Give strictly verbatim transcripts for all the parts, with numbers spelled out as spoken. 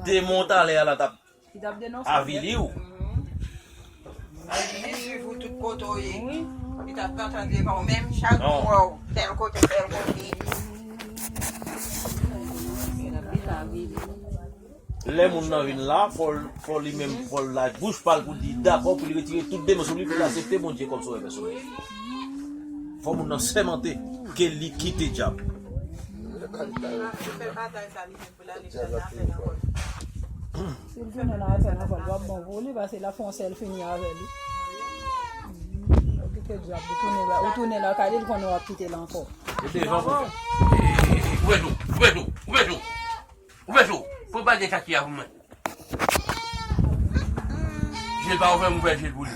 Demon talè a la t ap avili w. Li swiv ou tout kote w ye. Li t ap kantan devan w menm chak jou wè w tèl kote, tèl kote. Lè moun nan vin la, fò l, fò li menm, fò l laj bouch pa l pou di dakò pou li retire tout demon sou li, pou li aksepte Bondye kòm sovè pèsonèl. Fò moun nan sèmante ke li kite dyab. Fè batay sa li menm pou l ale fè nan afè nan kò l. Si l tounen nan afè nan kò l, w ap bon pou li, paske l ap fè yon sèl fini avè li. Okipe dyab, ou tounen la, ou tounen lakay li, l konnen w ap kite l ankò. Ouvè dlo, ouvè dlo, ouvè dlo. Ouvè dlo, pou pa gen kaki a pou mwen. Je l pa ouvè, m ouvè je l pou li.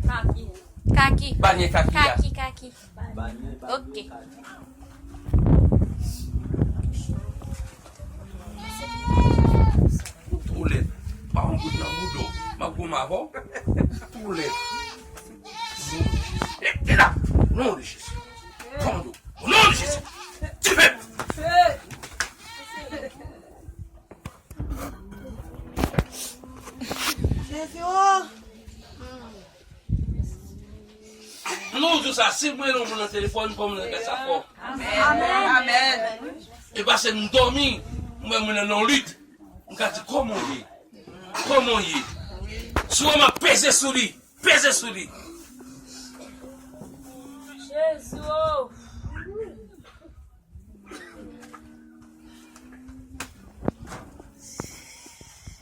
Kaki. Kaki. Banyen kaki a. Kaki, kaki. Ok. Ou twò lèd. Pa yon kout nan bouda w. M ap goumen avè w. Ou twò lèd. E, e la. Non de Jezi. Kòmando. O non de Jezi. Dife. Jezi, o. Non, di sa, si mwen rele yon moun nan telefòn, kòm nan kay sa fò. Amèn. Amèn. E paske m dòmi, m wè moun nan nan lit. M ka di, kòman w ye? Kòman w ye? Si w wè m ap peze sou li, peze sou li. Jezi, o.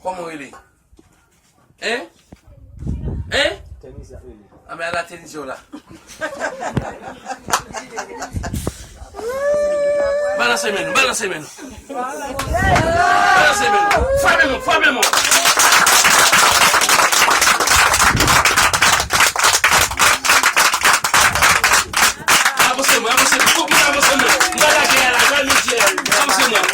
Kòman w rele? Hein? Hein? Tènis y ap rele. A, men ala tènis yo la. Balanse men nou, balanse men nou. Balanse men nou. Frape men, frape men. Avanse men, avanse men. Tout moun avanse men. M pa lage a la, jwa midyè. Avanse men.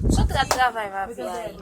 Sot rad travay, papi a ye.